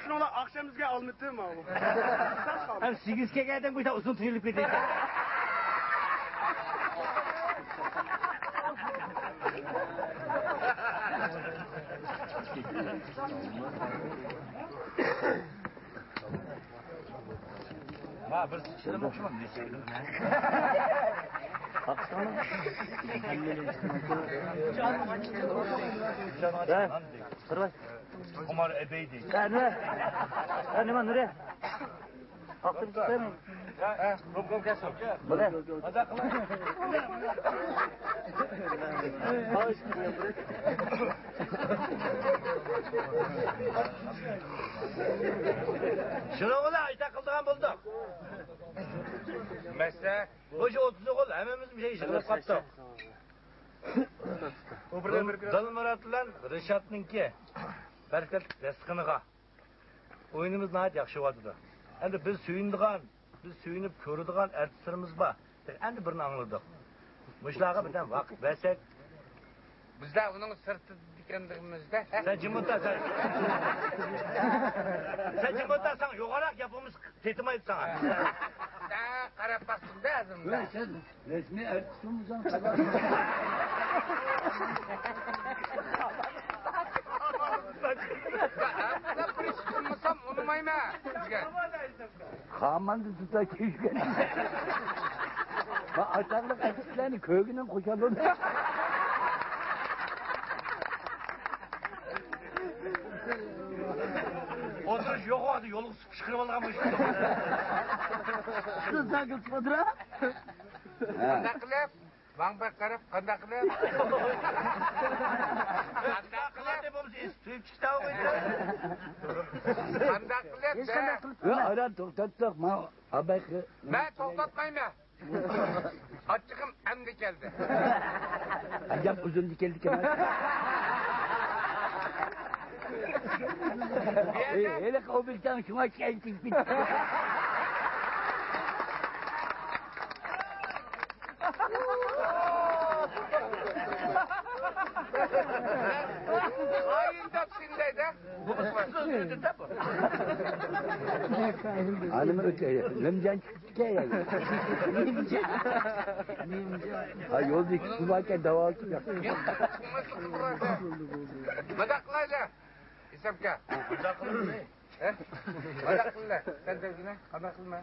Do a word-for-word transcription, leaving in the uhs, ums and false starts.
شۇنىڭ بىلەن ئاخشام بىزگە ئالمىتى ماۋۇ. ئەم سىگىز كەلگەندىن بۇ ئۇزۇن تۇيۇلۇپ كېتىدۇ. ھا، بىر چىقىشلىرىم ئوخشىمامدۇ؟ ھە، قىرىۋەت. خۇمار ئەبەيدى. ھە، نېمە؟ ھە، نېمە، نۇرى؟ قاقتىپ چىقسايمۇ؟ ھە، ھە، رومكام كەلسۇن. بولە. شۇنىڭ بىلەن ئايتا قىلىدىغان بولدۇق. مەسىلە، بۇ شۇ ئوتتۇز ئوغۇل ھەممىمىز بىر يىغىلىپ قاپتۇق. دىلمۇرات بىلەن رىشاتنىڭكى بەرىكەتلىك دەستىخىنىغا. ئويۇنىمىز ناھايىتى ياخشى بولۇۋاتىدۇ. ئەمدى بىز سۆيۈنىدىغان، بىز سۆيۈنۈپ كۆرىدىغان ئارتىسلىرىمىز بار. ئەمدى بىرنى ئاڭلىدۇق. مۇشۇلارغا بىردەم ۋاقىت بەرسەك. بىزلەر ئۇنىڭ سىرتىدىكەنلىكىمىزدە. سەن جىم ئولتۇر، سەن. سەن جىم ئولتۇر، ساڭا يوغانراق گەپ بولمىسا تېتىمايدۇ ساڭا. سەن قاراپ باقتىڭ-دە ئۆزۈڭگە. رەسمىي ئارتىسمۇ بولساڭ، قازان. بىر ئىش قىلمىسام ئۇنىمايمەن دېگەن. خاماندا تۇتا كۆيگەن. بۇ ئاتاقلىق ئارتىسلارنى كۆرگىنىڭ خۇشال بولدى. ئولتۇرۇش يوق، ئۇ يولغا پىشقىرىۋالغان بۇ ئىشنى. قىز ساكىت تۇرا. قانداق قىلىپ؟ ماڭا بەك قاراپ، قانداق قىلىپ؟ قانداق قىلىپ؟ بولمىسا ئېسىپ تۈگۈپ چىقتاۋۇ. قانداق قىلىپ؟ ھېچ قانداق قىلىپ. ياق، ئاران توختاتتۇق. ماڭا ئاباي قى-، مەن توختاتمايمەن. ئاچچىقىم ئەمدى كەلدى. ئەجەب ئۇزۇندىن كەلدىكەن. ھېلىقى ئوبيېكتنىڭ شۇڭا كەينى تېگىپ كېتىپتۇ. خائىن دەپ سىندەيدە. ئانىمۇ ئۆتە لىمجان چىقىپتىكەن يەنە. ھا، يولدا ئىككى سۇ باركەن، داۋالىتىپ ياق. مۇنداق قىلايلى. ھېسابكا. مۇنداق قىلىڭ. ھە؟ مۇنداق قىلىڭ. سەن دەۋزىنە، قانداق قىلما.